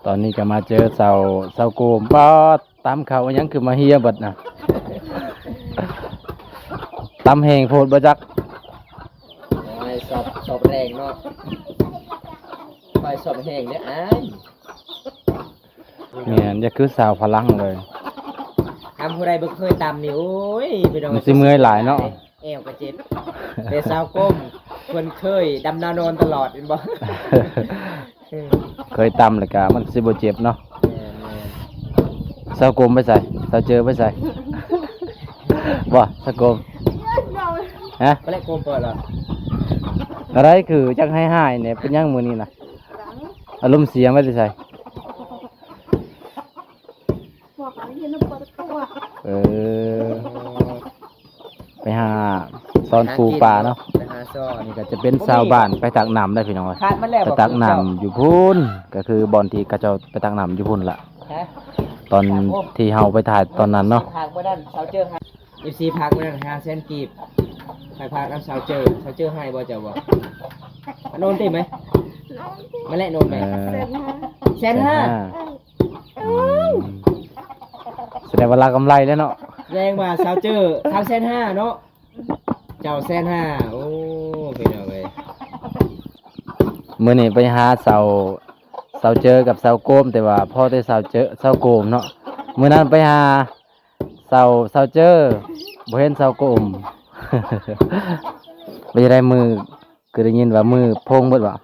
ຕອນນີ້ກໍມາເຈີສາວ ສາວໂກມ. ປ້າດ ຕຳເຂົ້າອີ່ຫຍັງຄືມາເຮຍເບິດນະ? ຕຳແຮງໂພດບໍ່ຈັກ. ໂອ້ຍ ຊອບ ຊອບແຮງເນາະ, ຂ້ອຍຊອບແຮງເດ້ອ້າຍ. ແມ່ນ ຢ່າຄືສາວຝຣັ່ງເລີຍ. ຖ້າຜູ້ໃດບໍ່ເຄີຍຕຳນີ້ ໂອ້ຍ ພີ່ນ້ອງ ມັນຊິເມື່ອຍຫຼາຍເນາະ. ແອວກໍເຈັບ. ແຕ່ສາວໂກມເພິ່ນເຄີຍດຳນານອນຕະຫຼອດແມ່ນບໍ່? ເອີ ເຄີຍຕຳແລ້ວກະມັນຊິບໍ່ເຈັບເນາະ. ແມ່ນໆ. ສາວໂກມໄປໃສ? ສາວເຈີໄປໃສ? ບໍ່ ສາວໂກມ ຮະ? ໄປແລ້ວ ໂກມເປີດແລ້ວ. ອະໄລຄືຈັກຮ້າຍໆແດ່? ເປັນຫຍັງມື້ນີ້ນະ? ອາລົມເສຍມາແຕ່ໃສ? ເອີ ໄປຫາຊ່ອນປູປາເນາະ. ໄປຫາຊ່ອນ. ນີ້ກໍຈະເປັນຊາວບ້ານໄປຕັກນ້ຳໄດ໋ພີ່ນ້ອງເອີຍ. ຂາດມັນແລ້ວ ໄປຕັກນ້ຳຢູ່ພຸ້ນ ກໍຄືບ່ອນທີ່ເຂົາເຈົ້າໄປຕັກນ້ຳຢູ່ພຸ້ນລະ. ຮະ? ຕອນທີ່ເຮົາໄປຖ່າຍຕອນນັ້ນເນາະ. ເອັຟຊີພາກມື້ນັ້ນ ເອັຟຊີພາກມື້ນັ້ນຫ້າແສນກີບ. ຂ້ອຍພາກນຳສາວເຈີ. ສາວເຈີໃຫ້ບໍ່ ເຈົ້າບໍ່? ໂນນຕິໄໝ? ມາແລະໂນນໄໝ? ເອີ ແສນຫ້າ ແສນຫ້າ. ອືມ ສະແດງວ່າລາວກຳໄລແລ້ວເນາະ. ສະແດງວ່າສາວເຈີສາມແສນຫ້າເນາະ, ເຈົ້າແສນຫ້າ. ໂອ້ ພີ່ນ້ອງເອີຍ ມື້ນີ້ໄປຫາສາວ ສາວເຈີກັບສາວໂກມ ແຕ່ວ່າພໍແຕ່ສາວເຈີ ສາວໂກມເນາະ. ມື້ນັ້ນໄປຫາສາວ ສາວເຈີ ບໍ່ເຫັນສາວໂກມ. ເປັນຈັ່ງໃດມື້ ຄືໄດ້ຍິນວ່າມືໂພງເບິດບໍ່?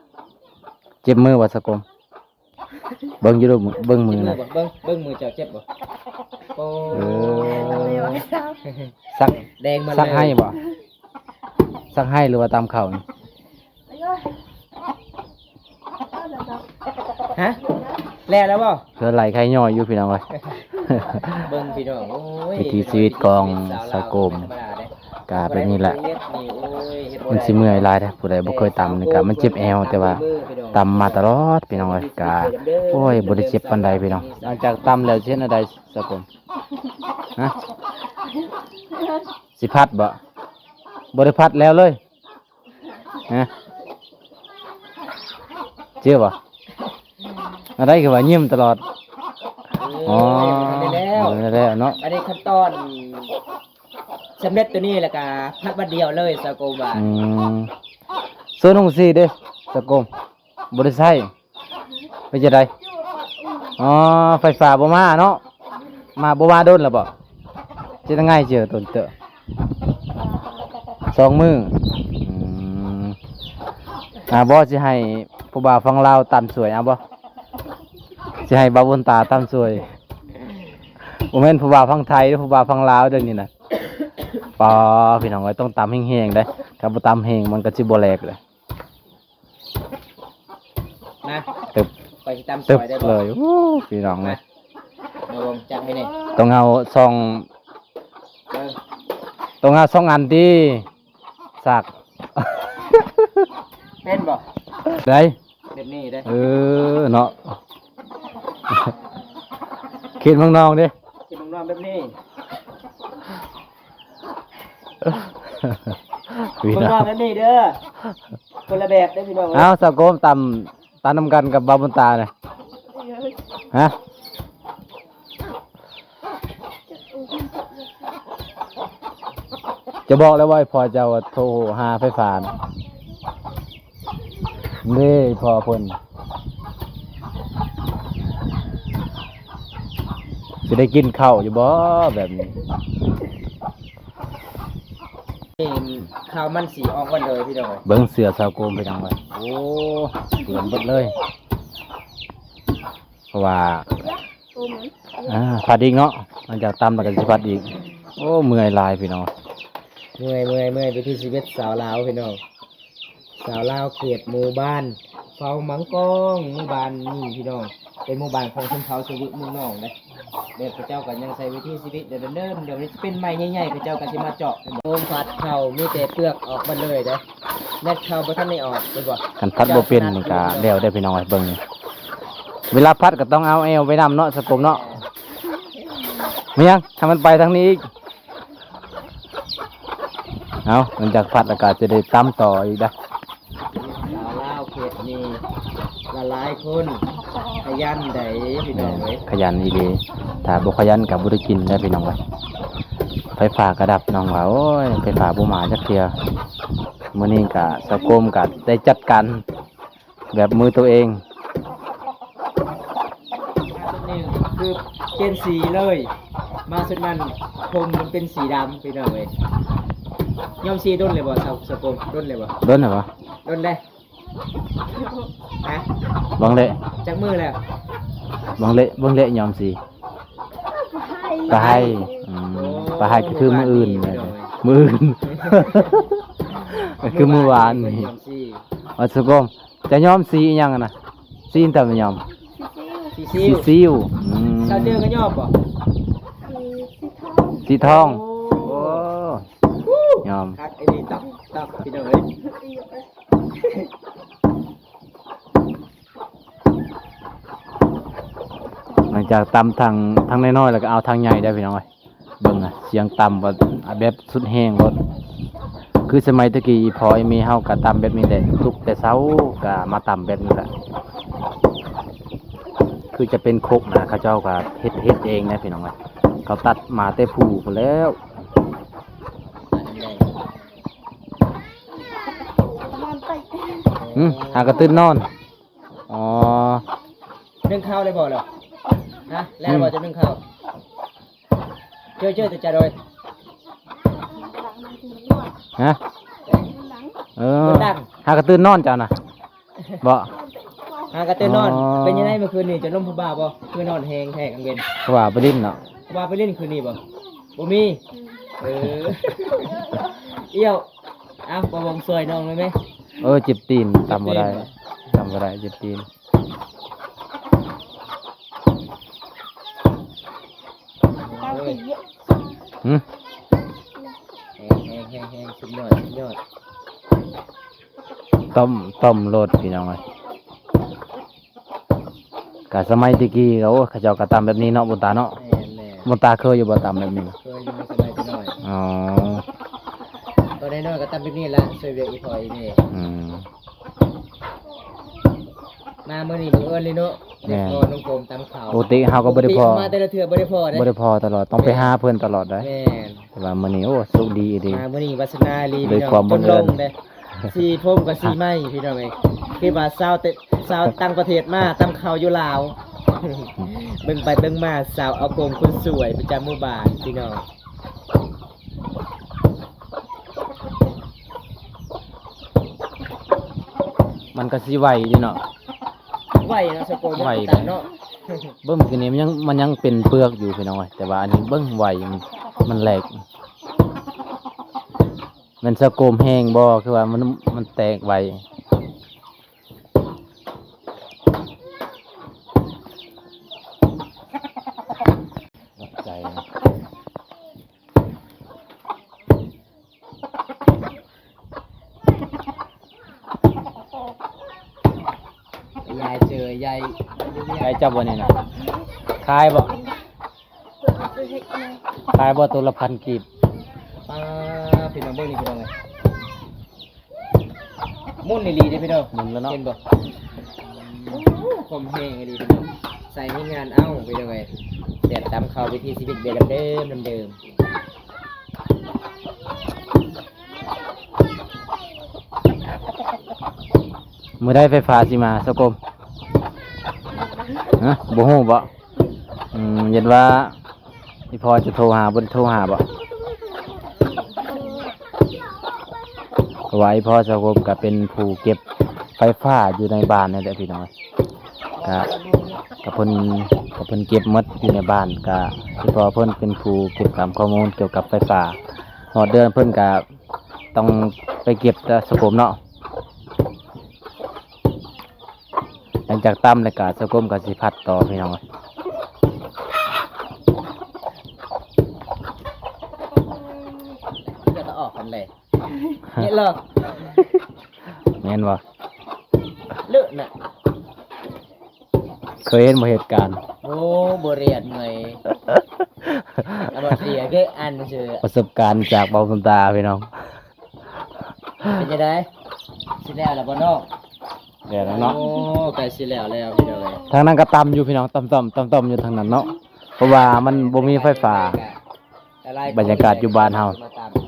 ເຈັບມືບໍ່ສາວໂກມ? ເບິ່ງຢູ່ດູ ເບິ່ງມືນະ. ເຈັບມືບໍ່? ເບິ່ງ ເບິ່ງມືເຈົ້າເຈັບບໍ່? ໂອ້ ເອີ ສັກ ແດງມາເລີຍ ສັກໃຫ້ບໍ່? ສັກໃຫ້ ຫຼືວ່າຕຳເຂົ້ານີ້? ຮະ? ແລ້ວແລ້ວບໍ່? ເຮືອໄຫຼໄຄຍ່ອຍຢູ່ພີ່ນ້ອງເອີຍ. ເບິ່ງພີ່ນ້ອງ ໂອ້ຍ ວິຖີຊີວິດຂອງສາວໂກມ ກະເປັນນີ້ແຫຼະ. ມັນຊິເມື່ອຍຫຼາຍເດ້ ຜູ້ໃດບໍ່ເຄີຍຕຳນີ້ກະມັນເຈັບແອວ ແຕ່ວ່າຕຳມາຕະຫຼອດພີ່ນ້ອງເອີຍ. ກະ ໂອ້ຍ ບໍ່ໄດ້ເຈັບປານໃດພີ່ນ້ອງ. ຫຼັງຈາກຕຳແລ້ວຊິເຮັດແນວໃດສາວໂກມ? ຮະ? ຊິຜັດບໍ່? ບໍ່ໄດ້ຜັດແລ້ວເລີຍ. ຮະ? ເຈັບບໍ່? ອາໄລຄືວ່າຍິ້ມຕະຫຼອດ? ເອີ ອໍ ບໍ່ທັນໄດ້ແລ້ວ ບໍ່ທັນໄດ້ແລ້ວເນາະ. ອັນນີ້ຂັ້ນຕອນສຳເລັດຕົວນີ້ ແລ້ວກະພັດບາດດຽວເລີຍ ສາວໂກມວ່າ. ອືມ ໂຊນຸ່ງຊີເດ້ ສາວໂກມ ບໍ່ໄດ້ໃຊ້. ເປັນຈັ່ງໃດ? ອໍ ໄຟຟ້າບໍ່ມາເນາະ. ມາ ບໍ່ມາດົນແລ້ວບໍ່? ເຮັດຈັ່ງໃດເຈີຕົນເຕີ ສອງມື້. ອືມ ອ່າ ບໍ່ ຊິໃຫ້ຜູ້ບ່າວຝັ່ງລາວຕຳຊ່ວຍ ເອົາບໍ່? ຊິໃຫ້ບ່າວບຸນຕາຕຳຊ່ວຍ. ບໍ່ແມ່ນຜູ້ບ່າວຝັ່ງໄທເດີ ຜູ້ບ່າວຝັ່ງລາວເດີນີ້ນະ. ປາ ພີ່ນ້ອງເອີຍ ຕ້ອງຕຳແຮງໆເດ້. ຖ້າບໍ່ຕຳແຮງມັນກໍຊິບໍ່ແຫຼກເດ້. ມາ ຕຶບ ຂ້ອຍຊິຕຳຊ່ອຍໄດ້ບໍ່? ເລີຍ ໂອ້ ພີ່ນ້ອງເອີຍ ມາ ມາເບິ່ງຈັກໃຫ້ແດ່. ຕ້ອງເອົາຊ່ອງ ເບິ່ງ ຕ້ອງເອົາຊ່ອງອັນຕິ ສາກ ເປັນບໍ່? ໄດ້ ແບບນີ້ເດ້. ເອີ ເນາະ ເຂດເມືອງນອງເດ້ ເຂດເມືອງນອງແບບນີ້. ເມືອງນອງແບບນີ້ເດີ ຄົນລະແບບເດີພີ່ນ້ອງ. ເອົາ ສາວໂກມ ຕຳ ຕຳນຳກັນກັບບ່າວບຸນຕານະ. ຮະ? ຈະບອກແລ້ວວ່າ ໃຫ້ພໍ່ເຈົ້າໂທຫາໄຟຟ້ານະ. ເດ້ ພໍ່ເພິ່ນ ຊິໄດ້ກິນເຂົ້າຢູ່ບໍ່ແບບນີ້? ນີ້ ເຂົ້າມັນສີອອກໝົດເລີຍພີ່ນ້ອງ. ເບິ່ງເສື້ອສາວໂກມພີ່ນ້ອງເອີຍ ໂອ້ ເປື້ອນເບິດເລີຍ. ເພາະວ່າ ອ່າ ຜັດອີກເນາະ ຫຼັງຈາກຕຳແລ້ວກໍຊິຜັດອີກ. ໂອ້ ເມື່ອຍຫຼາຍພີ່ນ້ອງ ເມື່ອຍ ເມື່ອຍ ເມື່ອຍ. ວິຖີຊີວິດຊາວລາວພີ່ນ້ອງ ຊາວລາວເຂດໝູ່ບ້ານເຝົ້າມັງກອງ ໝູ່ບ້ານນີ້ພີ່ນ້ອງ ເປັນໝູ່ບ້ານຂອງຊົນເຜົ່າຊາວວຶເມືອງນອງເດ້. ແບບເຂົາເຈົ້າກໍຍັງໃຊ້ວິຖີຊີວິດແບບເດີມໆ ດຽວນີ້ເປັນໄມ້ໃຫຍ່ໆ ເຂົາເຈົ້າກໍຊິມາເຈາະ ເຫັນບໍ່? ໂຮມຜັດເຂົ້າມີແຕ່ເປືອກອອກໝົດເລີຍເດ້ ແມັດເຂົ້າບໍ່ທັນໄດ້ອອກ ເຫັນບໍ່? ຄັນຜັດບໍ່ເປັນນີ້ກໍແລ້ວເດ້ພີ່ນ້ອງເອີຍ. ເບິ່ງນີ້ ເວລາຜັດກໍຕ້ອງເອົາແອວໄປນຳເນາະ ສາວໂກມເນາະ. ແມ່ນຫຍັງ ໃຫ້ມັນໄປທາງນີ້ອີກ. ເອົາ ຫຼັງຈາກຜັດແລ້ວກໍຈະໄດ້ຕຳຕໍ່ອີກເດ້. ສາວລາວເຂດນີ້ລະ ຫຼາຍຄົນຂະຫຍັນໃດພີ່ນ້ອງເອີຍ ຂະຫຍັນອີ່ຫຼີ. ຖ້າບໍ່ຂະຫຍັນກໍບໍ່ໄດ້ກິນເດ້ພີ່ນ້ອງເອີຍ. ໄຟຟ້າກໍດັບ ນ້ອງວ່າ ໂອ້ຍ ໄຟຟ້າບໍ່ມາຈັກເທື່ອ. ມື້ນີ້ກໍສາວກົມກໍໄດ້ຈັດການແບບມືໂຕເອງ. ມາຊຸດນີ້ຄືປ່ຽນສີເລີຍ ມາຊຸດນັ້ນຜົມມັນເປັນສີດຳພີ່ນ້ອງເອີຍ. ຍ້ອມສີດົນແລ້ວບໍ່ ສາວ ສາວກົມ ດົນແລ້ວບໍ່? ດົນແລ້ວບໍ່? ດົນແລ້ວ. ຮະ? ບາງເລະ ຈັກມື້ແລ້ວ? ບາງເລະ ບາງເລະຍອມສີ ປາໄຮ. ອືມ ໂອ້ ປາໄຮກໍຄືມື້ອື່ນ ມື້ວານນີ້ ມື້ອື່ນ ກໍຄືມື້ວານນີ້ ຍອມສີ. ວ່າສາວກົມ ຈະຍອມສີອີ່ຫຍັງຫັ້ນນະ? ສີຫຍັງແຕ່ບໍ່ຍອມ? ສີ ສີ ສີ ສີ ສີ ອືມ ສາວເຈີກໍຍອມບໍ່? ສີ ສີທອງ ສີທອງ. ໂອ້ ໂອ້ ຍອມ ຄັກອີ່ຫຼີ ຕັບ ຕັບ ພີ່ນ້ອງເອີຍ. ຫຼັງຈາກຕຳຖັງ ຖັງນ້ອຍໆ ແລ້ວກໍເອົາຖັງໃຫຍ່ໄດ້ພີ່ນ້ອງເອີຍ. ເບິ່ງນະ ສຽງຕຳວ່າແບບສຸດແຮງໂລດ. ຄືສະໄໝແຕ່ກີ້ ພໍ່ອີ່ແມ່ເຮົາກໍຕຳແບບນີ້ແຫຼະ ລຸກແຕ່ເຊົ້າກໍມາຕຳແບບນີ້ແຫຼະ. ຄືຈະເປັນຄົກນະ ເຂົາເຈົ້າກໍເຮັດ ເຮັດເອງນະພີ່ນ້ອງເອີຍ. ເຂົາຕັດມາແຕ່ພູພຸ້ນແລ້ວ. ຫຶ ຫາກະຕື່ນນອນ. ອໍ ໜຶ້ງເຂົ້າໄດ້ບໍ່ລະ? ຮະ ແລ້ວບໍ່ ອືມ ຈະໜຶ້ງເຂົ້າ? ເຈີ ເຈີ ແຕ່ຈະໂດຍ ຮະ? ເອີ ຫາກະຕື່ນນອນເຈົ້ານະ ບໍ່? ຫາກະຕື່ນນອນ. ອໍ ເປັນຈັ່ງໃດມື້ຄືນນີ້ ຈະລົມຜູ້ບ່າວບໍ່? ຄືນອນແຮງແທ້ກາງເວັນ ເພາະວ່າໄປຫຼິ້ນເນາະ. ວ່າໄປຫຼິ້ນຄືນນີ້ບໍ່? ບໍ່ມີ. ອືມ ເອີ ອ້ຽວ ເອົາ ປະວົງຊ່ວຍນ້ອງໄດ້ໄໝ? ເອີ ເຈັບຕີນ ຕຳບໍ່ໄດ້ ເຈັບຕີນບໍ່? ຕຳບໍ່ໄດ້ ເຈັບຕີນ. ໂອ້ຍ ຫຶ ແຮງ ແຮງ ແຮງ ແຮງ ສຸດຍອດ ສຸດຍອດ. ຕົ້ມ ຕົ້ມໂລດພີ່ນ້ອງເອີຍ. ກະສະໄໝແຕ່ກີ້ກໍ ໂອ້ ເຂົາເຈົ້າກໍຕຳແບບນີ້ເນາະ ບຸນຕາເນາະ. ແມ່ນ ແມ່ນ. ບຸນຕາເຄີຍຢູ່ບໍ່ ຕຳແບບນີ້? ເຄີຍຢູ່ ສະໄໝແຕ່ນ້ອຍ. ອໍ ຕອນນ້ອຍໆກໍຕຳແບບນີ້ລະ ຊ່ວຍວຽກອີ່ພໍ່ອີ່ແມ່. ອືມ ມາມື້ນີ້ບັງເອີນເລີຍເນາະ. ແມ່ນ. ໄດ້ພໍນ້ອງໂກມຕຳເຂົ້າ ປົກກະຕິເຮົາກໍບໍ່ໄດ້ພໍ ປົກກະຕິເຮົາມາແຕ່ລະເທື່ອບໍ່ໄດ້ພໍເດ້. ບໍ່ໄດ້ພໍຕະຫຼອດ ຕ້ອງໄປ ແມ່ນ ຫາເພິ່ນຕະຫຼອດໄດ໋. ແມ່ນ. ແຕ່ວ່າມື້ນີ້ ໂອ້ ໂຊກດີອີ່ຫຼີ ມາມື້ນີ້ວາສະໜາອີ່ຫຼີ ດ້ວຍຄວາມບັງເອີນ ຄົນລົງເດ້. ສີຜົມກໍສີໃໝ່ພີ່ນ້ອງເອີຍ. ຄືວ່າຊາວ ຊາວຕ່າງປະເທດມາຕຳເຂົ້າຢູ່ລາວ. ເບິ່ງໄປເບິ່ງມາ ສາວອາກົງຄົນສວຍປະຈຳໝູ່ບ້ານພີ່ນ້ອງ. ມັນກໍຊິໄຫວຢູ່ເນາະ. ໄຫວເນາະ ສະໂກນ ໄຫວເນາະ. ເບິ່ງຄືນີ້ມັນຍັງ ມັນຍັງເປັນເປືອກຢູ່ພີ່ນ້ອງເອີຍ ແຕ່ວ່າອັນນີ້ເບິ່ງໄຫວ ມັນ ມັນແຫຼກ. ແມ່ນສະໂກມແຮງບໍ່ ຄືວ່າມັນ ມັນແຕກໄວ. ຂອບໃຈນະ. ຍາຍເຈີ ຍາຍ ຍາຍຈັບບໍ່ນີ້ນະ? ຂາຍບໍ່? ຂາຍບໍ່? ໂຕລະພັນກີບ. ປ້າ ພີ່ນ້ອງເບິ່ງນີ້ ພີ່ນ້ອງເອີຍ. ໝຸ່ນອີ່ຫຼີເດ້ພີ່ນ້ອງ. ໝຸ່ນແລ້ວເນາະ. ເຫັນບໍ່? ຄວາມແຮງອີ່ຫຼີພີ່ນ້ອງ. ໃສ່ໃນງານເອົາພີ່ນ້ອງເອີຍ. ແບບຕຳເຂົ້າວິຖີຊີວິດແບບເດີມໆ ເດີມໆ. ມື້ໃດໄຟຟ້າຊິມາ ສະກົມ? ຮະ? ບໍ່ຮູ້ບໍ? ອືມ ຢ້ານວ່າ ອີ່ພໍ່ຈະໂທຫາ ບໍ່ໄດ້ໂທຫາບໍ? ເພາະວ່າອີ່ພໍ່ສາກົບກໍເປັນຜູ້ເກັບໄຟຟ້າຢູ່ໃນບ້ານນີ້ແຫຼະພີ່ນ້ອງ. ກະ ກະເພິ່ນ ກະເພິ່ນເກັບໝົດຢູ່ໃນບ້ານ. ກະອີ່ພໍ່ເພິ່ນເປັນຜູ້ເກັບກຳຂໍ້ມູນກ່ຽວກັບໄຟຟ້າ. ຮອດເດືອນເພິ່ນກະຕ້ອງໄປເກັບແຕ່ສາກົບເນາະ. ຫຼັງຈາກຕຳແລ້ວກະສາກົມກະຊິຜັດຕໍ່ພີ່ນ້ອງ. ເລືອດອອກກັນເລີຍ ເນາະ. ແມ່ນບໍ່? ເລີະນະ. ເຄີຍເຫັນບໍ່ເຫດການ? ໂອ້ ບໍ່ລຽນເລີຍ. ອັນວ່າເສຍເດ້ ອັນຊື່ ປະສົບການຈາກເບົາບຸນຕາພີ່ນ້ອງ. ເປັນຈັ່ງໃດ? ຊິແລ້ວລະບໍ່ນ້ອງ? ແລ້ວເນາະ ໂອ້ ໃກ້ຊິແລ້ວແລ້ວພີ່ນ້ອງເອີຍ ທາງນັ້ນກໍຕ່ຳຢູ່ພີ່ນ້ອງ ຕ່ຳໆ ຕ່ຳໆ ຢູ່ທາງນັ້ນເນາະ ເພາະວ່າມັນບໍ່ມີໄຟຟ້າ. ບັນຍາກາດຢູ່ບ້ານເຮົາ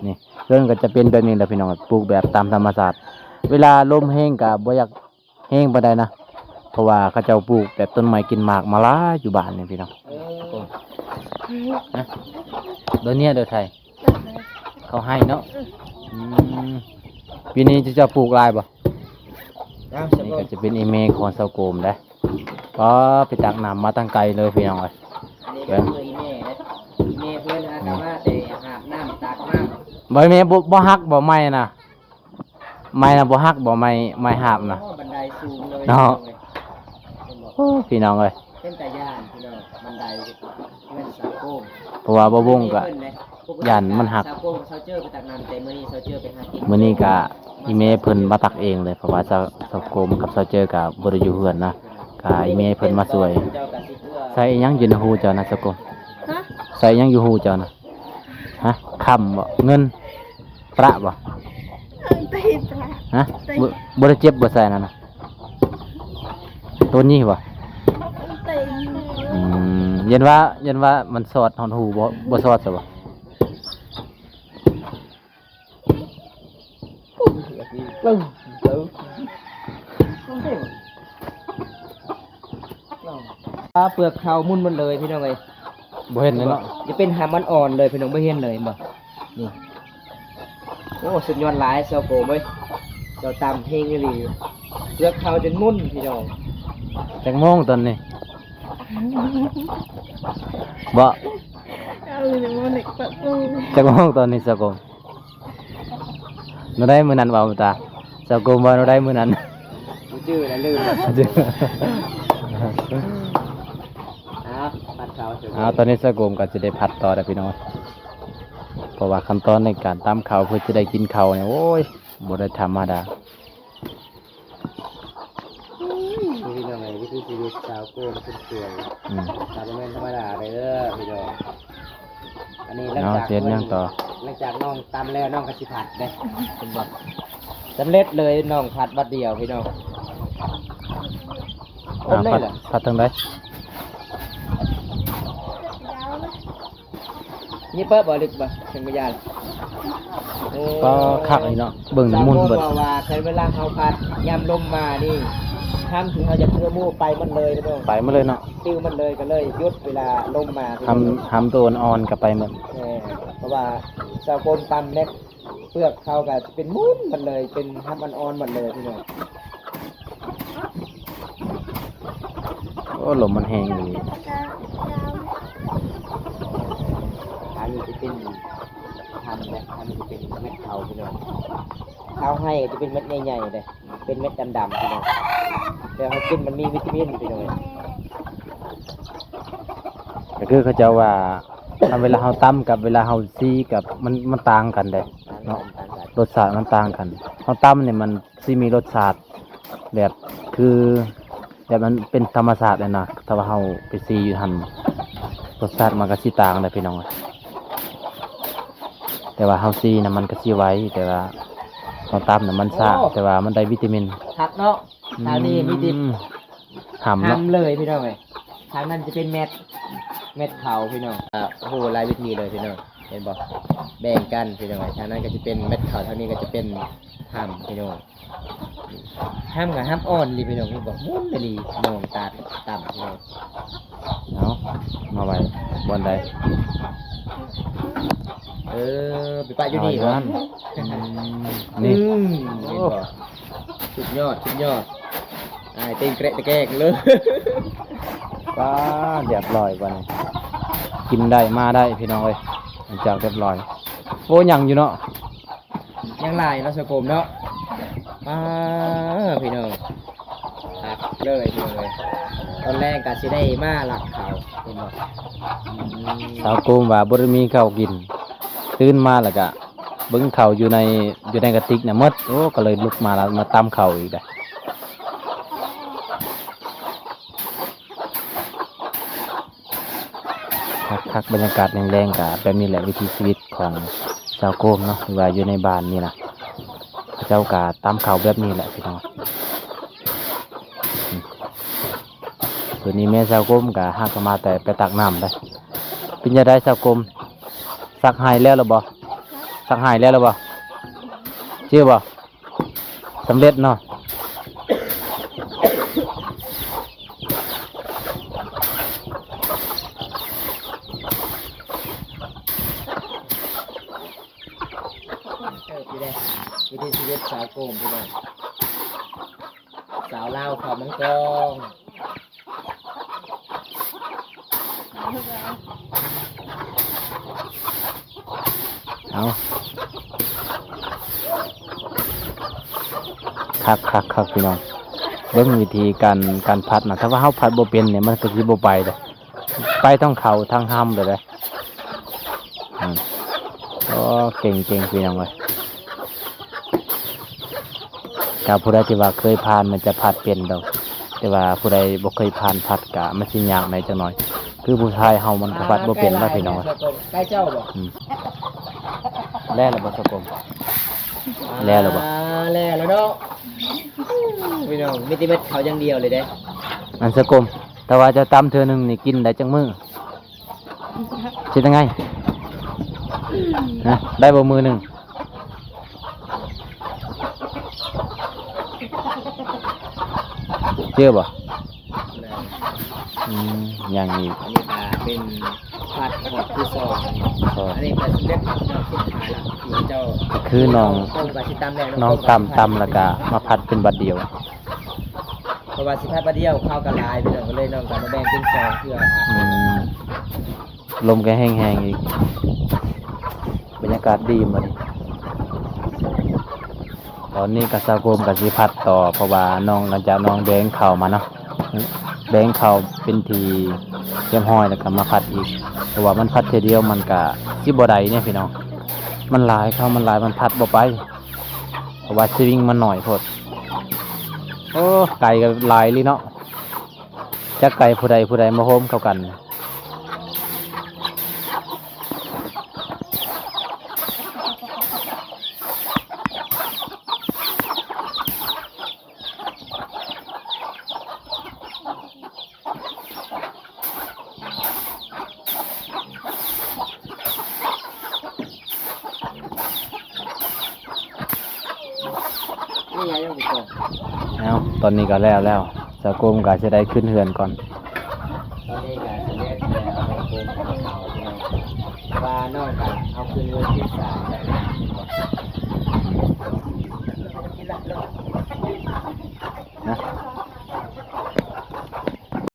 ນີ້ ເຮືອນກໍຈະເປັນແບບນີ້ແຫຼະພີ່ນ້ອງ ປູກແບບຕາມທຳມະຊາດ ເວລາລົມແຮງກໍບໍ່ຢາກແຮງປານໃດນະ ເພາະວ່າເຂົາເຈົ້າປູກແບບຕົ້ນໄມ້ກິນໝາກມາຫຼາຍຢູ່ບ້ານນີ້ພີ່ນ້ອງ. ເອີ ໂດເນຍໂດໄທ ເຂົາໃຫ້ເນາະ. ອືມ ປີນີ້ເຈົ້າປູກຫຼາຍບໍ່? ນີ້ກໍຈະເປັນອີ່ແມ່ຂອງຊາວໂກມເດ້. ປ້າ ໄປຕັກນ້ຳມາຕັ້ງໄກເລີຍພີ່ນ້ອງເອີຍ. ອັນນີ້ກໍຄືອີ່ແມ່ເດ້ ອີ່ແມ່ເພິ່ນຫາກໍມາແຕ່ຫາບນ້ຳຕັກນ້ຳ. ບໍ່ແມ່ນ ບໍ່ ບໍ່ຫັກບໍ່ໄມ້ນະ? ໄມ້ນະບໍ່ຫັກບໍ່? ໄມ້ ໄມ້ຫາບນະ? ໂອ້ ບັນໄດສູງເລີຍ ເນາະ. ເຫັນບໍ່? ໂອ້ ພີ່ນ້ອງເອີຍ ເປັນຕາຢ້ານພີ່ນ້ອງ ບັນໄດເຮືອນຊາວໂກມ ເພາະວ່າບໍ່ວົງກໍຢ້ານມັນຫັກ. ຊາວໂກມກັບຊາວເຈີໄປຕັກນ້ຳ ແຕ່ມື້ນີ້ຊາວເຈີໄປຫາກິນ ມື້ນີ້ກໍອີ່ແມ່ເພິ່ນມາຕັກເອງເລີຍ ເພາະວ່າຊາວ ຊາວໂກມກັບຊາວເຈີກໍບໍ່ໄດ້ຢູ່ເຮືອນນະ ກໍອີ່ແມ່ເພິ່ນມາຊ່ວຍ. ໃສ່ອີ່ຫຍັງຢູ່ໃນຫູເຈົ້ານະຊາວໂກມ? ຮະ? ໃສ່ອີ່ຫຍັງຢູ່ຫູເຈົ້ານະ? ຮະ? ຄຳບໍ່? ເງິນ? ປະບໍ່? ເອີ ຕີປະ. ຮະ? ຕີ. ບໍ່ ບໍ່ໄດ້ເຈັບບໍ່ໃສ່ນັ້ນນະ? ໂຕນີ້ບໍ່? ຕີ. ອືມ ຢ້ານວ່າ ຢ້ານວ່າມັນສອດຮອດຫູບໍ່? ບໍ່ສອດຊະບໍ່? ອາ ເປືອກເຂົ້າໝຸ່ນໝົດເລີຍພີ່ນ້ອງເອີຍ ບໍ່ເຫັນເລີຍເນາະ. ຈະເປັນຫຳອ່ອນໆເລີຍພີ່ນ້ອງ ບໍ່ເຫັນເລີຍ ເຫັນບໍ່? ນີ້ ໂອ້ ສຸດຍອດຫຼາຍຊາວໂກມເອີຍ ເຈົ້າຕຳເກັ່ງອີ່ຫຼີ ເປືອກເຂົ້າຈົນໝຸ່ນພີ່ນ້ອງ. ຈັກໂມງຕອນນີ້? ບໍ່ ເອົາຢູ່ໃນໝໍ້ເຫຼັກປະຕູ. ຈັກໂມງຕອນນີ້ຊາວໂກມ? ແນວໃດມື້ນັ້ນເວົ້າຕາ ຊາວໂກມເວົ້າແນວໃດມື້ນັ້ນ? ບໍ່ຈື່ແລ້ວ ລືມແລ້ວ. ເອົາ ຜັດເຂົ້າ. ເອົາ ຕອນນີ້ຊາວໂກມກໍຈະໄດ້ຜັດຕໍ່ແລ້ວພີ່ນ້ອງ ເພາະວ່າຂັ້ນຕອນໃນການຕຳເຂົ້າເພື່ອຈະໄດ້ກິນເຂົ້ານີ້ ໂອ້ຍ ບໍ່ໄດ້ທຳມະດາ. ນີ້ພີ່ນ້ອງເອີຍ ວິຖີຊີວິດຊາວໂກມຄົນສວຍ ອືມ ກໍບໍ່ແມ່ນທຳມະດາເດີພີ່ນ້ອງ. ອັນນີ້ຫຼັງຈາກ ເຮັດຫຍັງຕໍ່? ຫຼັງຈາກນ້ອງຕຳແລ້ວ ນ້ອງກໍຊິຜັດເດ້ ເຫັນບໍ່? ສຳເລັດເລີຍ ນ້ອງຜັດບັດດຽວພີ່ນ້ອງ. ອ່າ ຜັດ ຜັດທາງໃດ? ນີ້ເປີດບໍ່ ລຶກບໍ່ ເປັນພະຍານ. ໂອ້ ກໍຄັກນີ້ເນາະ ເບິ່ງໝຸ່ນເບິດ. ວ່າ ວ່າ ໃຊ້ເວລາເຮົາພັດ ຍາມລົມມານີ້ ທາງທີ່ເຮົາຈະເຄືອໝູ່ໄປໝົດເລີຍພີ່ນ້ອງ ໄປໝົດເລີຍເນາະ ປິວໝົດເລີຍ ກໍເລີຍຢຸດເວລາລົມມາ. ຫຳ ຫຳໂຕອ່ອນໆກໍໄປໝົດ. ເອີ ເພາະວ່າຊາວໂກມຕຳແມັດ ເປືອກເຂົ້າກໍເປັນໝຸ່ນໝົດເລີຍ ເປັນຫຳອ່ອນໆໝົດເລີຍພີ່ນ້ອງ. ໂອ້ ລົມມັນແຮງອີ່ຫຼີ. ທາງນີ້ຈະເປັນຫຳແຫຼະ ທາງນີ້ຈະເປັນເມັດເຂົ້າພີ່ນ້ອງ. ເຂົ້າໄຮ່ຈະເປັນເມັດໃຫຍ່ໆເດ້ ເປັນເມັດດຳໆພີ່ນ້ອງ ແຕ່ເຮົາກິນມັນມີວິຕາມິນພີ່ນ້ອງ. ກໍຄືເຂົາເຈົ້າວ່າ ຄັນເວລາເຮົາຕຳກັບເວລາເຮົາຊີກັບ ມັນ ມັນຕ່າງກັນເດ້ເນາະ ລົດຊາດມັນຕ່າງກັນ. ເຮົາຕຳນີ້ມັນຊິມີລົດຊາດແບບ ຄື ແບບມັນເປັນທຳມະຊາດແຫຼະນະ ຖ້າວ່າເຮົາໄປຊີຢູ່ຫັ້ນ ລົດຊາດມັນກໍຊິຕ່າງເດ້ພີ່ນ້ອງ. ແຕ່ວ່າເຮົາຊີນະ ມັນກໍຊິໄວ ແຕ່ວ່າເຮົາຕຳນະ ມັນຊ້າ. ໂອ້ ແຕ່ວ່າມັນໄດ້ວິຕາມິນ ຄັກເນາະ. ອືມ ທາງນີ້ມີແຕ່ຫຳເນາະ ຫຳເລີຍພີ່ນ້ອງເອີຍ. ທາງນັ້ນຈະເປັນແມັດ ແມັດເຂົ້າພີ່ນ້ອງ. ອ່າ ໂອ້ໂຫ ຫຼາຍວິທີເລີຍພີ່ນ້ອງ ເຫັນບໍ່? ແບ່ງກັນພີ່ນ້ອງເອີຍ ທາງນັ້ນກໍຈະເປັນແມັດເຂົ້າ ທາງນີ້ກໍຈະເປັນຫຳພີ່ນ້ອງ. ຫຳກໍຫຳອ່ອນອີ່ຫຼີພີ່ນ້ອງ ເຫັນບໍ່? ໝຸ່ນອີ່ຫຼີ ນ້ອງຕາດຕຳພີ່ນ້ອງ. ເອົາ ມາໄວ້ບ່ອນໃດ? ເອີ ໄປປະຢູ່ນີ້ບໍ່? ອືມ ນີ້ ອືມ ເຫັນບໍ່? ໂອ້ ສຸດຍອດ ສຸດຍອດ ອ້າຍເຕັ້ງແກະຕະແກກເລີຍ. ປ້າ ຮຽບຮ້ອຍບາດນີ້ ກິນໄດ້ມາໄດ້ພີ່ນ້ອງເອີຍ ຫຼັງຈາກຮຽບຮ້ອຍ. ໂອ້ ຍັງຢູ່ເນາະ ຍັງຫຼາຍເນາະ ຊາວໂກມເນາະ. ປ້າ ພີ່ນ້ອງ ຄັກເລີຍພີ່ນ້ອງເອີຍ. ຕອນແລງກໍຊິໄດ້ມາລັກເຂົ້າ ເຫັນບໍ່? ອືມ ຊາວໂກມວ່າບໍ່ໄດ້ມີເຂົ້າກິນ ຕື່ນມາແລ້ວກະເບິ່ງເຂົ້າຢູ່ໃນ ຢູ່ໃນກະຕິກນະໝົດ. ໂອ້ ກໍເລີຍລຸກມາລະ ມາຕຳເຂົ້າອີກເດ້. ຄັກໆ ບັນຍາກາດແລງໆ ກະແບບນີ້ແຫຼະ ວິຖີຊີວິດຂອງຊາວໂກມເນາະ ຫຼືວ່າຢູ່ໃນບ້ານນີ້ນະ ເຂົາເຈົ້າກະຕຳເຂົ້າແບບນີ້ແຫຼະພີ່ນ້ອງ. ໂຕນີ້ແມ່ສາວກົມກໍຫາກໍມາແຕ່ໄປຕັກນ້ຳໄດ໋. ເປັນຈັ່ງໃດສາວກົມ ຊັກໄຫ້ແລ້ວລະບໍ່? ຊັກໄຫ້ແລ້ວລະບໍ່? ຈື່ບໍ່? ສຳເລັດເນາະ. ເຕີບຢູ່ເດ້ ວິຖີຊີວິດສາວໂກມ ພີ່ນ້ອງ ສາວລາວເຂົ້າເມືອງກອງ. ເອົາ ຄັກໆໆ ພີ່ນ້ອງ ເບິ່ງວິທີການ ການຜັດນະ ຖ້າວ່າເຮົາຜັດບໍ່ເປັນນີ້ ມັນກໍຊິບໍ່ໄປເດ້. ໄປທັງເຂົ້າທັງຮຳເລີຍເດ້. ອືມ ໂອ້ ເກັ່ງໆ ພີ່ນ້ອງເອີຍ. ຖ້າຜູ້ໃດທີ່ວ່າເຄີຍຜ່ານມັນຈະຜັດເປັນດອກ ແຕ່ວ່າຜູ້ໃດບໍ່ເຄີຍຜ່ານຜັດກະມັນຊິຍາກແດ່ຈັກໜ້ອຍ. ຄືຜູ້ຊາຍເຮົາມັນກໍຜັດບໍ່ເປັນລະ ພີ່ນ້ອງເອີຍ. ໃກ້ເຈົ້າບໍ່? ອືມ ແລ້ວລະບໍ່ສາວກົມ? ແລ້ວລະບໍ່? ອ່າ ແລ້ວລະເນາະ ພີ່ນ້ອງ ມີແຕ່ເມັດເຂົ້າຢ່າງດຽວເລີຍເດ້. ອັນສາວກົມ ແຕ່ວ່າເຈົ້າຕຳເທື່ອໜຶ່ງນີ້ກິນໄດ້ຈັກມື້? ເຮັດຈັ່ງໃດ? ຮະ ໄດ້ບໍ່ມື້ໜຶ່ງ? ເຈື່ອບໍ່? ອືມ ຍັງອີກ ອັນນີ້ກໍເປັນຜັດຮອບທີສອງ ສອງ ອັນນີ້ກໍສຳເລັດຮອບສຸດທ້າຍລະ ທີ່ເຈົ້າ ຄືນ້ອງ ນ້ອງກໍຊິຕຳແລ້ວ ນ້ອງຕຳ ຕຳແລ້ວກໍມາຜັດເປັນບາດດຽວ. ເພາະວ່າຊິຜັດບາດດຽວ ເຂົ້າກໍຫຼາຍ ພີ່ນ້ອງ ກໍເລີຍນ້ອງກໍມາແບ່ງເປັນສອງເທື່ອ. ອືມ ລົມກໍແຮງໆ ອີກ ບັນຍາກາດດີມື້ນີ້. ຕອນນີ້ກໍສາວໂກມກໍຊິຜັດຕໍ່ ເພາະວ່ານ້ອງ ຫຼັງຈາກນ້ອງແບ່ງເຂົ້າມາເນາະ ແບ່ງເຂົ້າເປັນທີ່ຮຽບຮ້ອຍ ແລ້ວກໍມາຜັດອີກ ເພາະວ່າມັນຜັດເທື່ອດຽວມັນກໍຊິບໍ່ໄດ້ເດ້ ພີ່ນ້ອງ ມັນຫຼາຍ ເຂົ້າມັນຫຼາຍ ມັນຜັດບໍ່ໄປ ເພາະວ່າສະວິງມັນໜ້ອຍໂພດ. ໂອ້ ໄກ່ກໍຫຼາຍອີ່ຫຼີເນາະ ຈັກໄກ່ຜູ້ໃດ ຜູ້ໃດມາໂຮມເຂົ້າກັນ. ເອົາ ຕອນນີ້ກໍແລ້ວແລ້ວ ສາວໂກມກໍຊິໄດ້ຂຶ້ນເຮືອນກ່ອນ. ຕອນນີ້ກໍສຳເລັດແລ້ວ ສາວໂກມກໍເຂົ້າ ພີ່ນ້ອງ ວ່ານ້ອງກໍເອົາຂຶ້ນເຮືອນທີສາມແລ້ວນະ.